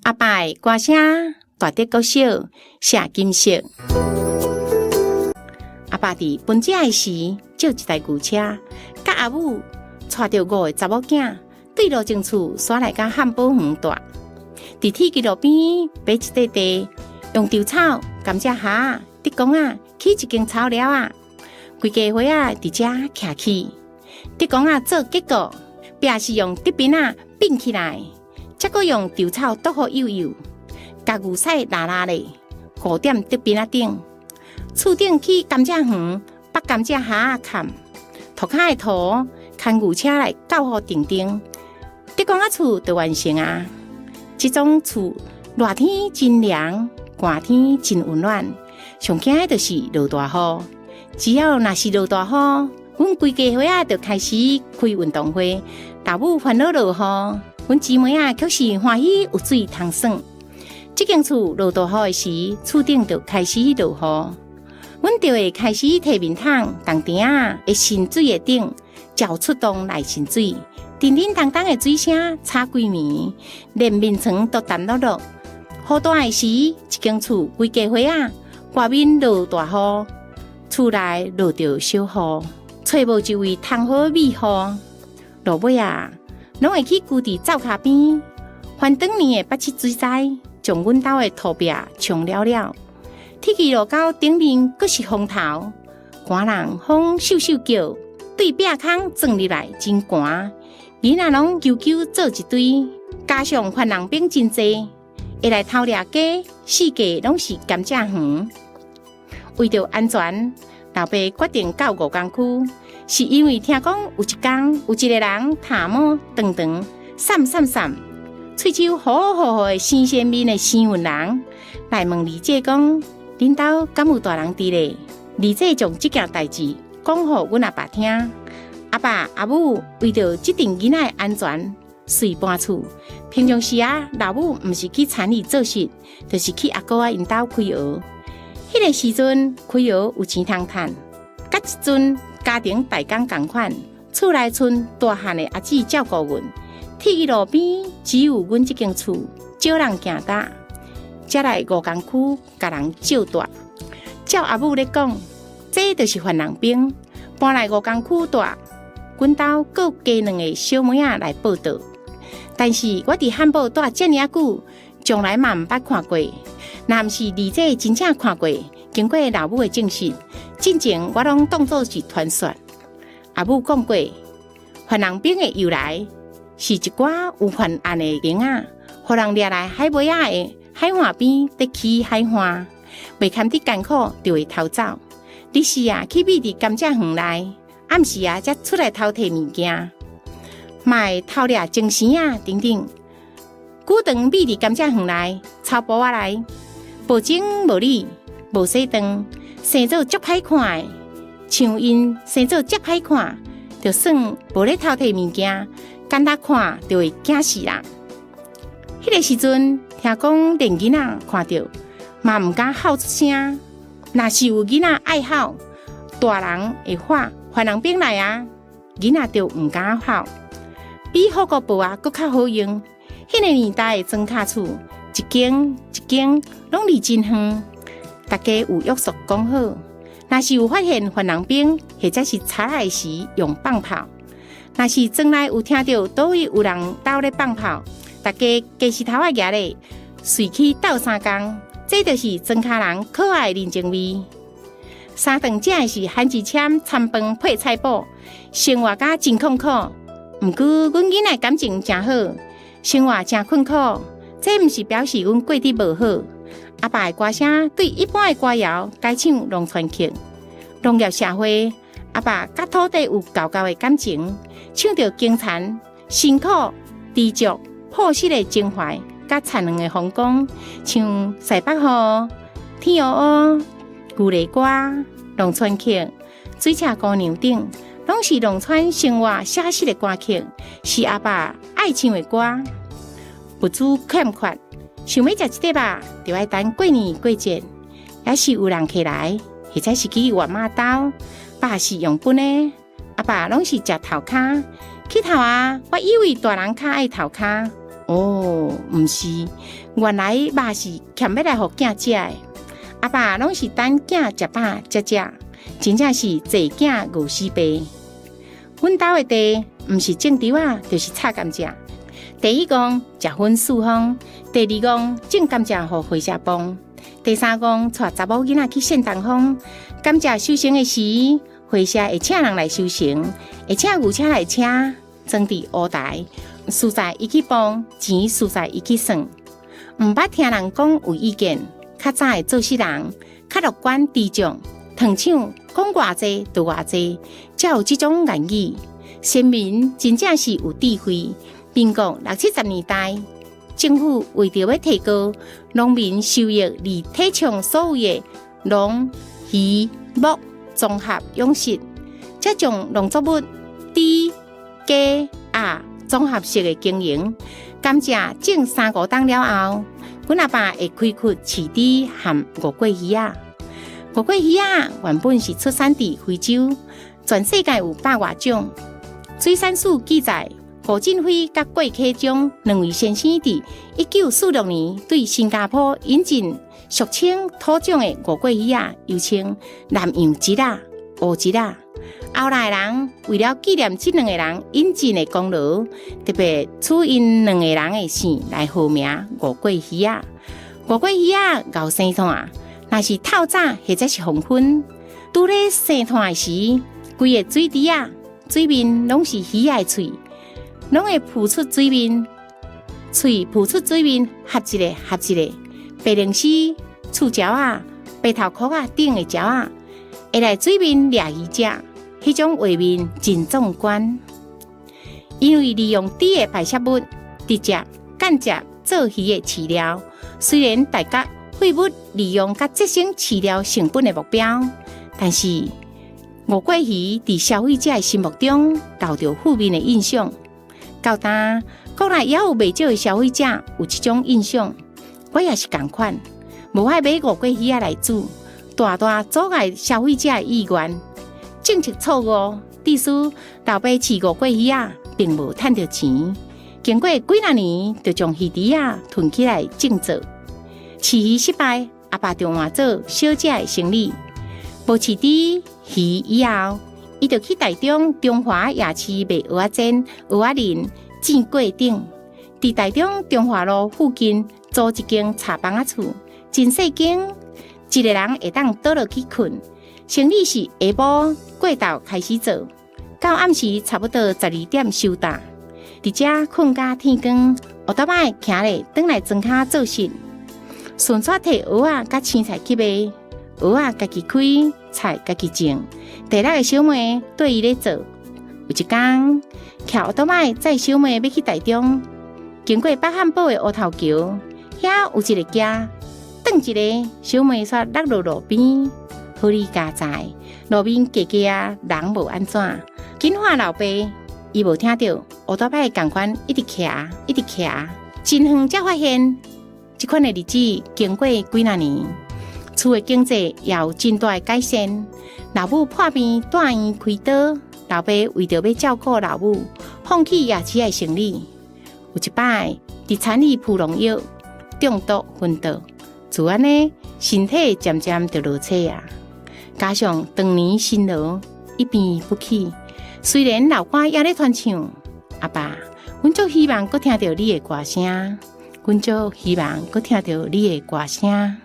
阿爸的歌聲，大德國小謝金色。阿爸佇分食的時，借一台牛車，佮阿母帶著五个查某囝，對羅前厝徙來到漢寶園蹛。佇鐵枝路邊買一塊地，用稻草、甘蔗莢、竹竿仔起一間草寮仔，規家伙仔佇遮徛起。竹竿仔做結構，壁是用竹爿仔並起來。才閣用稻草厾予幼幼，共牛屎拉拉咧，糊踮竹爿仔頂。厝頂起甘蔗園，縛甘蔗莢仔崁，塗跤的塗，牽牛車來攪予定定。竹竿仔厝就完成啊！這種厝熱天真涼，寒天真溫暖。上驚的就是落大雨。只要若是落大雨，阮規家伙仔就開始開運動會，老母煩惱落雨。阮姊妹仔卻是歡喜有水通耍。這間厝落大雨的時，厝頂就開始落雨，阮就會開始提面桶、銅鼎仔的滲水的頂，攪出洞來滲水，叮叮當當的水聲吵規暝，連眠床都澹漉漉。雨大的時，一間厝規家伙仔外面落大雨，厝內落著小雨，揣無一位通好避雨。落尾啊！攏會去龜佇灶跤邊，翻當年的八七水災，將阮兜的塗壁沖了了。鐵枝路溝頂面閣是風頭，寒人風咻咻叫，對壁空鑽入來真寒。囡仔攏啾啾做一堆，加上犯人兵真濟，會來偷掠雞，四界攏是甘蔗園。為著安全，老爸決定到五工區。是因為聽講有一工有一个人頭毛長長、散散散，喙鬚糊糊糊的新鮮面的生運人來問二姐講：恁兜敢有大人佇咧？二姐將這件代誌講予阮阿爸聽。阿爸阿母為著這陣囡仔的安全，遂搬厝。平常時啊，老母毋是去田裡做事，就是去阿姑仔𪜶兜開學。彼个時陣開學有錢通趁，佮一陣家庭代工仝款，厝內賰大漢的阿姊照顧阮。鐵枝路邊只有阮這間厝，少人行搭，才來五工區共人借蹛。照阿母咧講，這就是犯人兵搬來五工區蹛。阮兜閣加兩个小妹仔來報到。但是我佇漢寶蹛遮爾仔久，從來嘛毋捌看過。若毋是二姐真正看過，經過老母的證實，進前我攏當做是傳說。阿母講過，犯人兵的由來是一寡有犯案的囡仔，予人掠來海尾仔的海岸邊佇起海岸，袂堪得艱苦就會逃走。日時啊去覕佇甘蔗園內，暗時啊才出來偷提物件，嘛會偷掠精神啊等等。久長覕佇甘蔗園內，草埔仔內，無情無理，無洗妝，生做足歹看的，像𪜶生做遮歹看，就算無咧偷提物件，干焦看就會驚死人。彼个時陣，聽講連囡仔看著嘛毋敢吼出聲。若是有囡仔愛吼，大人會喊犯人兵來啊，囡仔就毋敢吼。比虎哥報仔閣較好用。彼个年代的莊跤厝，一間一間攏離真遠，大家有約束講好，若是有發現犯人兵或者是賊仔的時，用放炮。若是莊內有聽著佗位有人兜咧放炮，大家雞匙頭仔舉咧，隨去鬥相共。這就是莊跤人可愛的人情味。三頓食的是番薯簽摻飯配菜脯，生活甲真困苦。毋過阮囡仔感情誠好，生活誠困苦，這毋是表示阮過得無好。阿爸的歌聲對一般的歌謠改唱農村曲，農業社會，阿爸佮土地有厚厚的感情，唱著耕田辛苦、知足、樸實的情懷，佮燦爛的風光，像西北雨、天烏烏、牛犁歌、農村曲、水車姑娘等，攏是農村生活寫實的歌曲，是阿爸愛唱的歌。物資欠缺，想欲食一塊肉，就愛等過年過節，抑是有人客來，或者是去外媽兜，肉是用分的，阿爸攏是食頭跤。起頭啊，我以為大人較愛頭跤，哦，毋是，原來肉是欠欲來予囝食的。阿爸攏是等囝食飽才食，真正是濟囝餓死爸。阮兜的地，毋是種稻仔，就是插甘蔗。第一戇食分四方，第二戇種甘蔗予火車磅，第三戇帶查某囡仔去扇東風。甘蔗收成的時，火車會請人來收成，會請牛車來車，裝佇烏台，輸在伊去磅，錢輸在伊去算。毋捌聽人講有意見，較早的做事人較樂觀知足，糖廠講偌濟就偌濟，才有這種言語。先民真正是有智慧。民國六七十年代，政府為著欲提高農民收益而提倡所謂的農漁牧綜合養殖，才將農作物豬、雞、鴨綜合式的經營。甘蔗種三五冬了後，阮阿爸會開墾飼豬和吳過魚仔。吳過魚仔原本是出產佇非洲，全世界有百外種。水產署記載，吳振輝佮郭啟章兩位先生佇1946年對新加坡引進俗稱土種的吳過魚仔，又稱南洋鯽仔、烏鯽仔。後來人為了紀念這兩個人引進的功勞，特別取𪜶兩個人的姓來號名吳過魚仔。吳過魚仔𠢕生炭，若是透早或者是黃昏，拄咧生炭的時，規个水池仔水面攏是魚仔的喙。攏會浮出水面，喙浮出水面，合一个合一个，白鯪絲、刺鳥仔、白頭殼仔等的鳥仔，會來水面掠魚食，彼種畫面真壯觀。因為利用豬的排泄物直接間接做魚的飼料，雖然達到廢物利用佮節省飼料成本的目標，但是吳過魚佇消費者的心目中留著負面的印象。到今，國內猶有袂少的消費者有這種印象。我也是仝款，無愛買吳過魚仔來煮，大大阻礙消費者的意願。政策錯誤，致使老爸飼吳過魚仔並無趁著錢。經過幾若年，就將魚池仔囤起來種作。飼魚失敗，阿爸就換做小隻的生意。無飼豬魚以後，伊就去台中中華夜市賣蚵仔煎、蚵仔麵、煎粿等。佇台中中華路附近租一間柴房仔厝，真細間，一个人會當倒落去睏。生意是下晡過晝開始做，到暗時差不多12點收擔。佇遮睏甲天光，烏頭擺徛咧轉來莊跤做事，順煞提蚵仔佮青菜去賣，蚵仔家己開，菜家己種。第六个小妹綴伊咧做。有一工，騎烏托擺載小妹欲去台中，經過北漢堡的烏頭橋，遐有一个崎，轉一下，小妹煞落落路邊。好哩佳哉，路面低低仔，人無按怎，緊喊老爸，伊無聽著，烏托擺仝款一直騎，一直騎，真遠才發現，這款的日子經過幾若年，厝的經濟也有真大的改善。老母破病蹛院開刀，老爸為著欲照顧老母，放棄夜市的生意。有一擺，佇田裡鋪農藥中毒昏倒，自按呢，身體漸漸就落體啊。加上長年辛勞，一病不起。雖然老歌猶咧傳唱，阿爸，阮足希望閣聽著你的歌聲，阮足希望閣聽著你的歌聲。